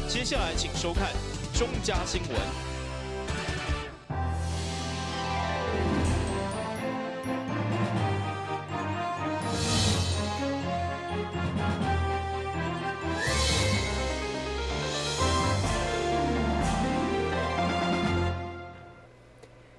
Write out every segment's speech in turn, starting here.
接下來請收看中嘉新聞。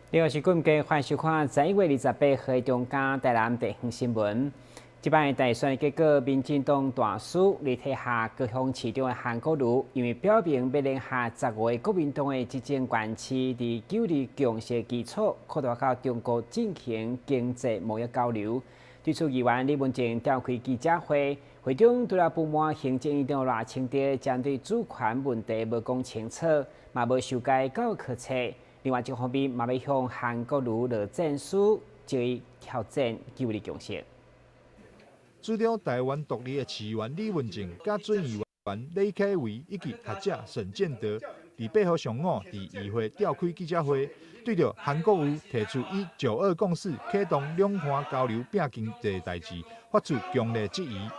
呢個是今日歡迎收看11月28號的中嘉台南地方新聞。這擺大選的結果，民進黨大輸，立體下高雄市長的韓國瑜，因為表明欲聯合15个國民黨的執政縣市，佇九二共識基礎，擴大佮中國進行經濟貿易交流。對此，議員李文正召開記者會，會中除了不滿行政院長賴清德針對主權問題無講清楚，嘛無修改教育課程。另外一方面，嘛欲向韓國瑜落戰書，藉伊挑戰九二共識。主張台灣獨立的市議員李文正、佮準議員李啟維以及學者沈建德，佇8號上午佇議會召開記者會，對著韓國瑜提出以九二共識啟動兩岸交流拼經濟代誌，發出強烈質疑。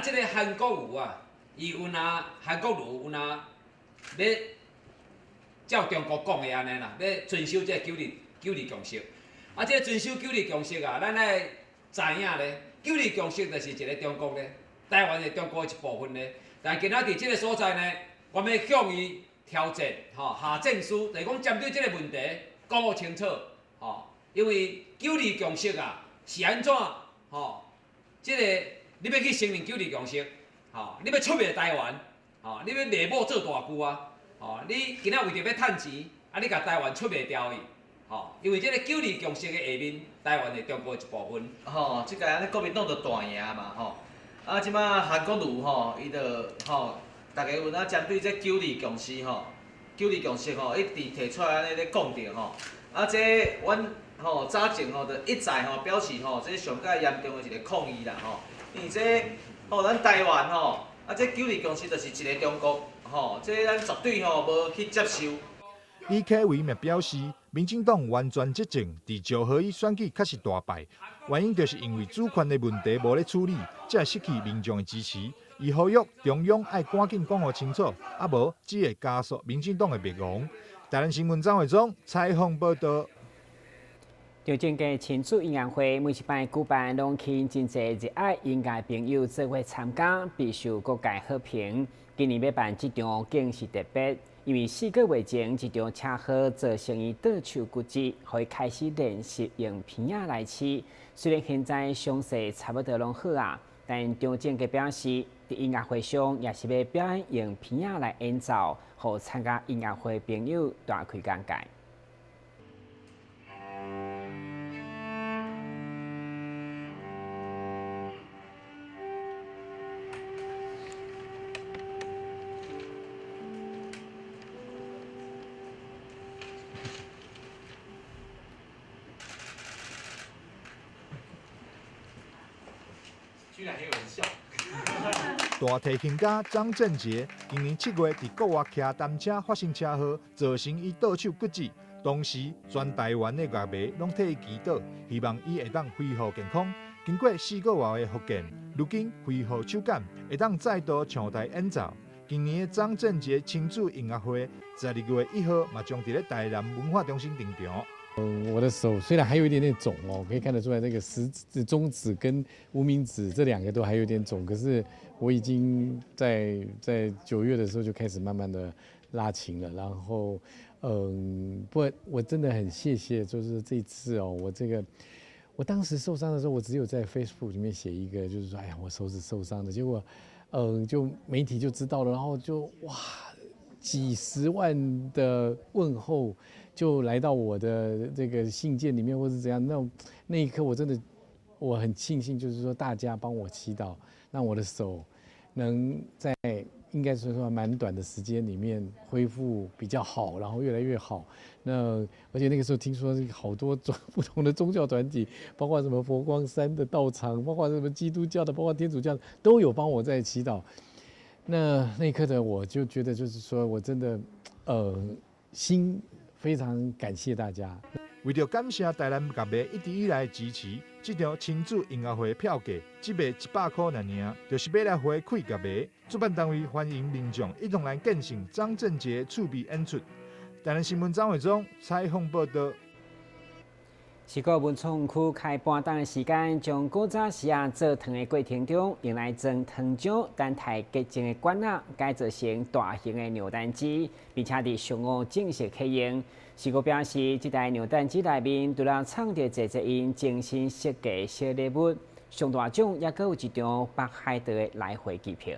這个韓國瑜啊，伊有若韓國瑜有若欲照中國講的按呢啦，欲遵守這个九二共識。啊，這个遵守九二共識啊，咱愛知影咧。九二共識就是一个中國咧，台灣是中國的一部分咧。但今仔佇這个所在呢，我欲向伊挑戰，吼，下戰書，就是講針對這个問題講予清楚，吼，因為九二共識啊是按怎，吼，這个你欲去承認九二共識，吼，你欲出賣台灣，吼，你欲賣母做大舅啊，吼，你今仔為著欲趁錢，啊，你共台灣出賣掉去。吼，因為這个九二共識的下面，台灣是中國的一部分。吼，這屆按呢國民黨就大贏嘛，吼。啊，這擺韓國瑜吼，伊就吼，大家有影針對這九二共識吼，九二共識吼，一直提出來按呢咧講著吼。啊，這阮吼早前吼就一再吼表示吼，這上蓋嚴重的一個抗議啦吼。因為這吼咱台灣吼，啊這九二共識就是一个中國吼，這咱絕對吼無去接受。李啟維嘛表示，民進黨完全執政，佇九合一選舉確實大敗，原因就是因為主權的問題無咧處理，才會失去民眾的支持。伊呼籲中央愛趕緊講予清楚，啊無只會加速民進黨的滅亡。台南新聞張惠忠採訪報導。張正嘅親子音樂會每一擺舉辦，攏吸引真濟熱愛音樂朋友做伙參加，備受各界好評。今年欲辦這場更是特別，因為四個月前一場車禍造成伊倒手骨折，予伊開始練習用鼻仔來試。雖然現在傷勢差不多攏好啊，但張正傑表示，佇音樂會上也是欲表演用鼻仔來演奏，予參加音樂會朋友大開眼界。居然還有人笑。大提琴家張振傑今年7月佇國外騎單車發生車禍，造成伊倒手骨折。當時全台灣的樂迷攏替伊祈禱，希望伊會當恢復健康。經過4個月的復健，如今恢復手感，會當再度上台演奏。今年的張振傑親子音樂會，12月1號嘛將佇咧台南文化中心登場。嗯，我的手雖然還有一點點腫哦，可以看得出來，這個食指、中指跟無名指這兩個都還有點腫，可是我已經在9月的時候就開始慢慢的拉琴了。然後，不，我真的很謝謝，就是這次哦，我這個，我當時受傷的時候，我只有在 Facebook 裡面寫一個，就是說，哎呀，我手指受傷了，結果，就媒體就知道了，然後就哇，幾十萬的問候。就來到我的這個信件裡面，或是怎樣？那一刻我真的我很慶幸，就是說大家幫我祈禱，讓我的手能在應該說說蠻短的時間裡面恢復比較好，然後越來越好。那而且那個時候聽說好多種不同的宗教團體，包括什麼佛光山的道場，包括什麼基督教的，包括天主教的，都有幫我在祈禱。那一刻的我就覺得，就是說我真的，心。非常感謝大家。為著感謝台南樂迷一直以來的支持，這場親子音樂會票價只賣100箍爾爾，就是欲來回饋樂迷。主辦單位歡迎民眾一同來見證張振傑趣味演出。台南新聞張偉忠採訪報導。四股文創區開半冬的時間，將古早時啊做糖的過程中，用來裝糖漿，等待結晶的罐仔改造成大型的扭蛋機，並且佇上午正式啟用。四股表示，這台扭蛋機內面除了藏著濟濟𪜶精心設計小禮物，上大獎猶閣有一張北海道的來回機票。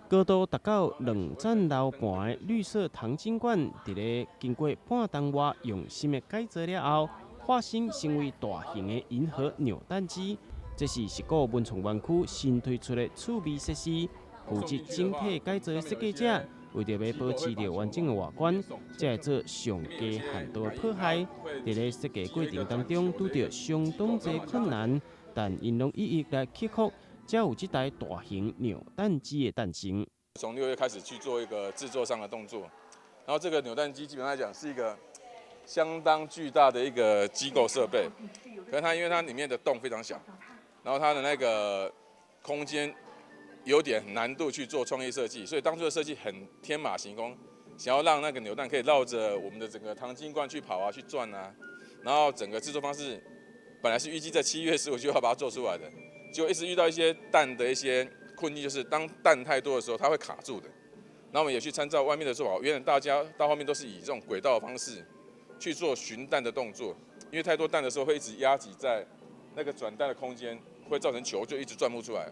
高度達到兩層樓半的綠色糖精罐，佇咧經過半冬外用心的改造了後，化身成為大型的銀河扭蛋機。這是十股文創園區新推出的趣味設施。負責整體改造的設計者，為著欲保持著完整的外觀，才會做上低限度的破壞。佇咧設計過程當中，拄著相當濟困難，但𪜶攏一一來克服。才有這台大型扭蛋機的誕生。從6月開始去做一個製作上的動作，然後這個扭蛋機基本上來講是一個相當巨大的一個機構設備，可是它因為它裡面的洞非常小，然後它的那個空間有點難度去做創意設計，所以當初的設計很天馬行空，想要讓那個扭蛋可以繞著我們的整個糖精罐去跑啊、去轉啊，然後整個製作方式本來是預計在7月15就要把它做出來的。就一直遇到一些蛋的一些困境，就是當蛋太多的時候，它會卡住的。那我們也去參照外面的做法，原來大家到後面都是以這種軌道的方式去做尋蛋的動作，因為太多蛋的時候會一直壓擠在那個轉蛋的空間，會造成球就一直轉不出來。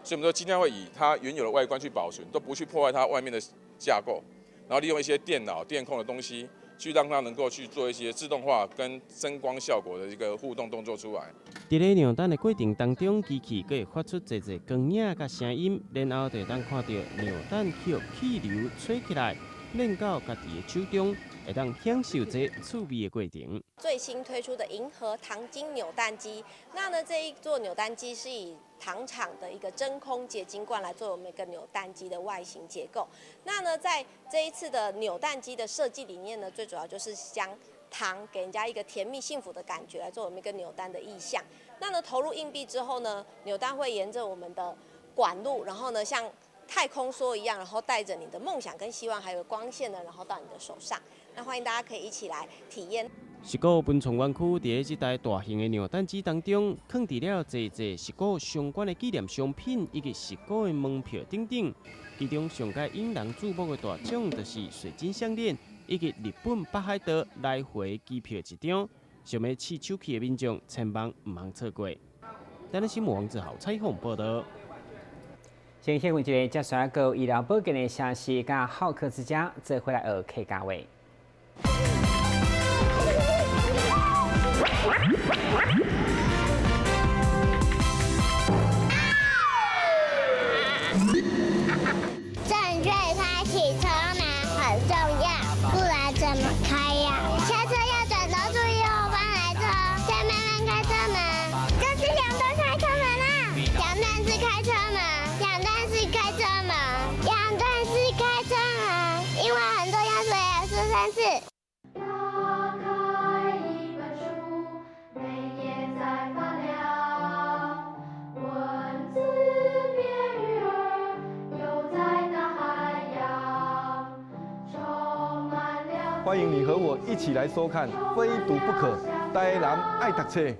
所以我們說盡量會以它原有的外觀去保存，都不去破壞它外面的架構，然後利用一些電腦電控的東西，去讓它能夠去做一些自動化跟聲光效果的一個互動動作出來。佇咧扭蛋的過程當中，機器閣會發出濟濟光影佮聲音，然後就會當看著扭蛋予氣流吹起來，練到家己的手中，會當享受這趣味的過程。最新推出的銀河糖精扭蛋機，那呢這一座扭蛋機是以糖廠的一個真空結晶罐來做我們一個扭蛋機的外形結構。那呢，在這一次的扭蛋機的設計裡面呢，最主要就是將糖給人家一個甜蜜幸福的感覺，來做我們一個扭蛋的意象。那呢，投入硬幣之後呢，扭蛋會沿着我們的管路，然後呢，像太空梭一樣，然後帶着你的夢想跟希望，還有光線呢，然後到你的手上。那歡迎大家可以一起來體驗。十股文創園區佇咧這台大型的扭蛋機當中，囥佇了濟濟十股相關的紀念商品以及十股的門票等等。其中上蓋引人注目的大獎就是水晶項鏈以及日本北海道來回機票一張。想欲試手氣的民眾千萬毋通錯過。台南新聞王志豪採訪報導。先新聞一个接續一個醫療保健的消息，佮好客之家做伙來學客家話。正確開啟車門很重要，不然怎麼開呀？下車要轉頭注意後方來車，再慢慢開車門。這是兩段開車門啦，兩段式開車門，兩段式開車門，兩段式開車門，因為很重要，所以要說三次。歡迎你和我一起來收看《非讀不可》，台南愛讀冊。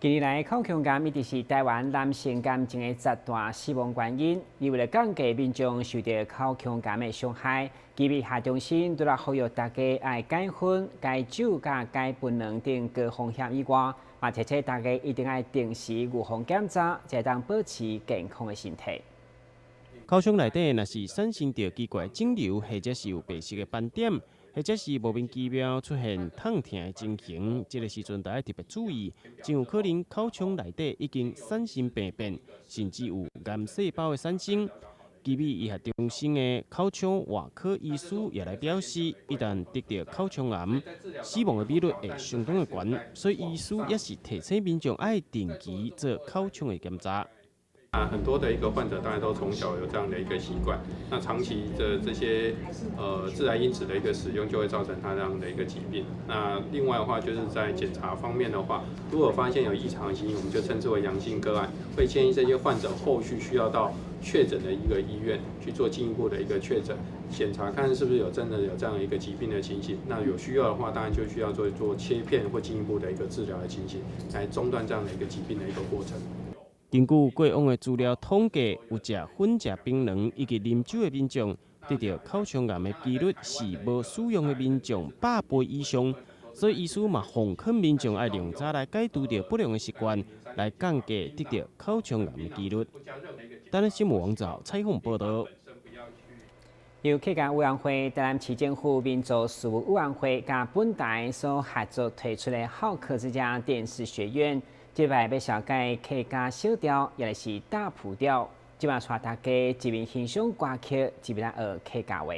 近年來，口腔癌一直是台灣男性癌症的十大死亡原因。而為了降低民眾受著口腔癌的傷害，基米下中心除了呼籲大家愛戒煙、戒酒、佮戒檳榔等高風險以外，嘛提醒大家一定愛定時預防檢查，才會當保持健康的身體。口腔內底若是產生著奇怪腫瘤，或者是有白色的斑點，或者是莫名其妙出現痛疼的情形，這個時陣就愛特別注意，真有可能口腔內底已經產生病變，甚至有癌細胞的產生。奇美醫學中心的口腔外科醫師也來表示，一旦得著口腔癌，死亡的比率會相當的懸，所以醫師也是提醒民眾愛定期做口腔的檢查。啊，很多的一個患者大概都從小有這樣的一個習慣，那長期的這些致癌因子的一個使用，就會造成他這樣的一個疾病。那另外的話，就是在檢查方面的話，如果發現有異常情形，我們就稱之為陽性個案，會建議這些患者後續需要到確診的一個醫院去做進一步的一個確診檢查，看是不是有真的有這樣一個疾病的情形。那有需要的話，當然就需要做做切片或進一步的一個治療的情形，來中斷這樣的一個疾病的一個過程。根據過往的資料統計，有食粉、食檳榔以及啉酒的民眾，得著口腔癌的機率是無使用的民眾100倍以上。所以醫師嘛奉勸民眾愛量早來戒除著不良的習慣，來降低得著口腔癌的機率。台南新聞網站採訪報導。由客家委員會、台南市政府民族事務委員會佮本台所合作推出的好客之家電視學院。這擺欲紹介客家小調，也就是打浦調。這擺帶大家一面欣賞歌曲，一面來學客家話。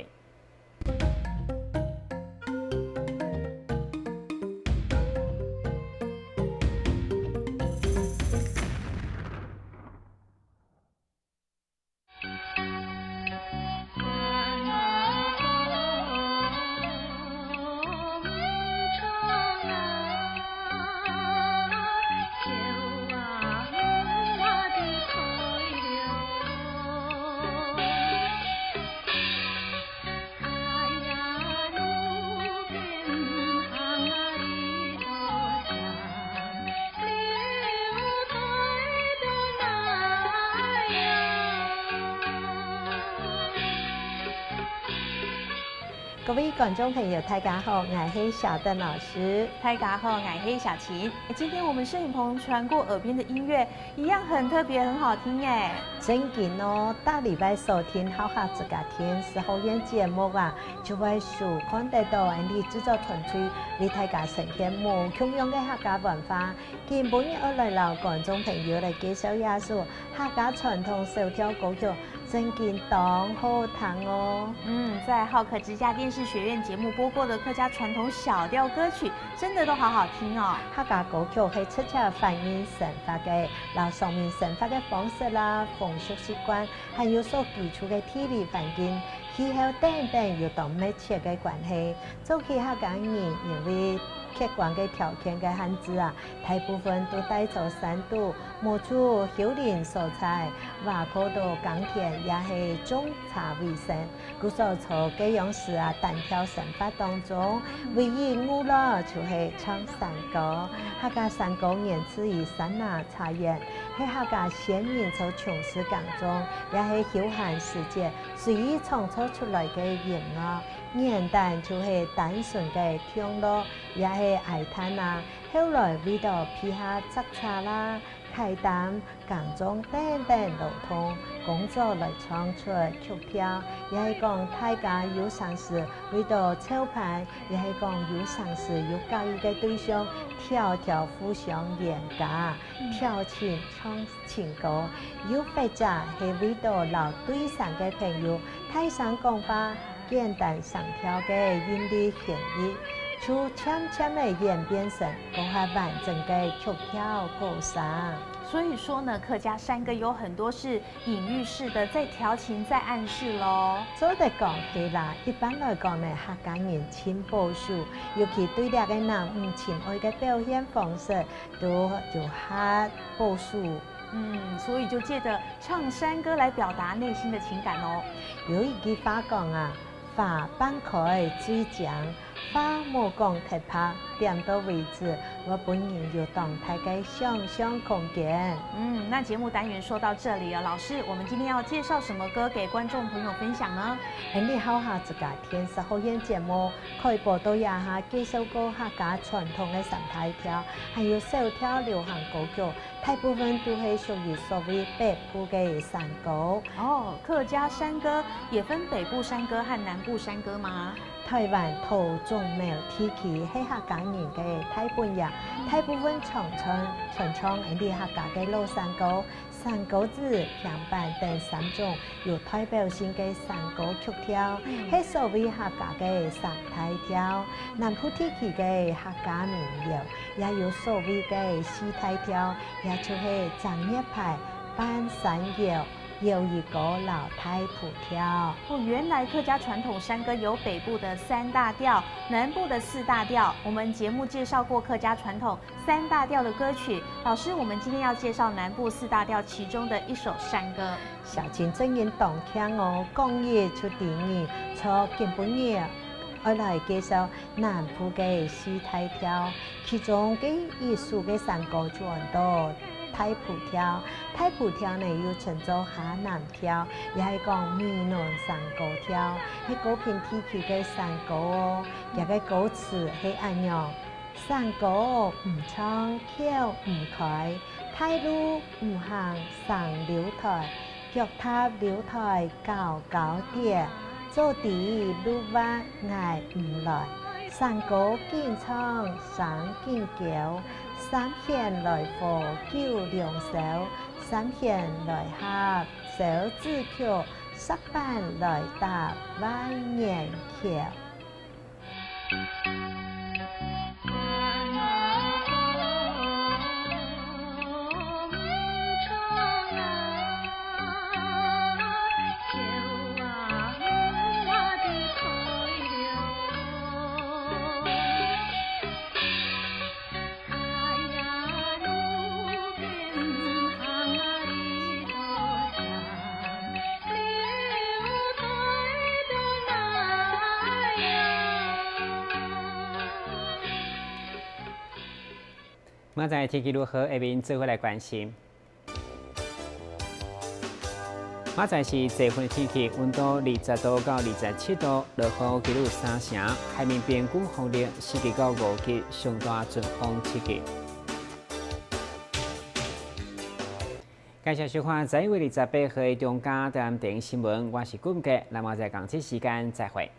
各位觀眾朋友，大家好，我是小鄧老師。大家好，我是小琴。今天我們攝影棚傳過耳邊的音樂，一樣很特別，很好聽哎。真緊哦，大禮拜收聽好客之家電視學院節目啊，就會收看得到𪜶製作團隊為大家呈現無窮樣的客家文化。今晡日我來老觀眾朋友來介紹一首客家傳統小調歌曲，真緊當好聽哦。嗯，在好客之家電視學院節目播過的客家傳統小調歌曲，真的都好好聽哦。客家歌曲係直接反映生活的，然後上面生活的方式啦、風俗習慣，還有所居住的地理環境、氣候等等有當密切的關係。早期客家人因為客觀的條件的限制啊，大部分都帶做山度，無處丘陵所在，外靠到耕田也係種茶為生。故所從這樣時啊，單調生活當中，唯一娛樂就是唱山歌。客家山歌源自於山啊茶園，係客家先民從從事耕種，也係休閒時節隨意創作出來的音樂。元旦就是單純的聽樂，也係哀嘆啊。後來為著配合摘茶啦、開擔、耕種等等勞動工作來創出曲調，也係講大家有喪事為著操盤，也係講有喪事有教育的對象，條條互相連結，調情唱情歌，又或者係為著老對上的朋友，台上講話。簡單上調的音律旋律，就漸漸的演變成更加完整的曲調歌聲。所以說呢，客家山歌有很多是隱喻式的，在調情，在暗示咯。做得講起啦，一般來講呢，客家人真保守，尤其對兩個男唔情愛的表現方式，都就較保守。嗯，所以就借着唱山歌來表達內心的情感哦。有一句話講啊。花半開水江，花無講特拍，點到為止。我本人有當大家想象空間。嗯，那節目單元說到這裡啊，老師，我們今天要介紹什麼歌給觀眾朋友分享呢？你好下這個電視學院節目，可以報道一下介紹過客家傳統的三大調，還有小調流行歌曲，大部分都係屬於所謂北部的山歌。哦，客家山歌也分北部山歌和南部山歌嗎？台灣桃竹苗地區係客家人的大本營，大部分傳唱𪜶哋客家的老山歌，山山歌子、平板等三种有代表性的山歌曲调，係所謂客家的三大調。南部地區的客家民謠也有所謂的四大調，也就是欉葉牌、半山腰。有一個老太婆調。哦，原來客家傳統山歌有北部的三大調，南部的四大調。我們節目介紹過客家傳統三大調的歌曲，老師，我們今天要介紹南部四大調其中的一首山歌。小琴真言當聽哦，講嘢出電影，錯根本嘢。我來介紹南部的四大調，其中的一首的山歌就很多。太婆調，太婆調呢又稱作下南調，也係講閩南山歌調，係高屏地區的山歌哦。這个歌詞係按樣：山歌毋唱口毋開，大路毋行上樓台，腳踏樓台高高疊，坐佇路彎挨毋來。山歌緊唱聲緊高，三弦來和九良宵，三弦來合小子曲，十板來搭萬年橋。明仔载天气如何？下面做伙来关心。明仔载是济份的天气，温度20度到27度，落雨几率3成，海面平均风力4级到5级，上大阵风7级。感谢收看11月28号的中嘉台南电视新闻，我是俊杰，那么在同一时间再会。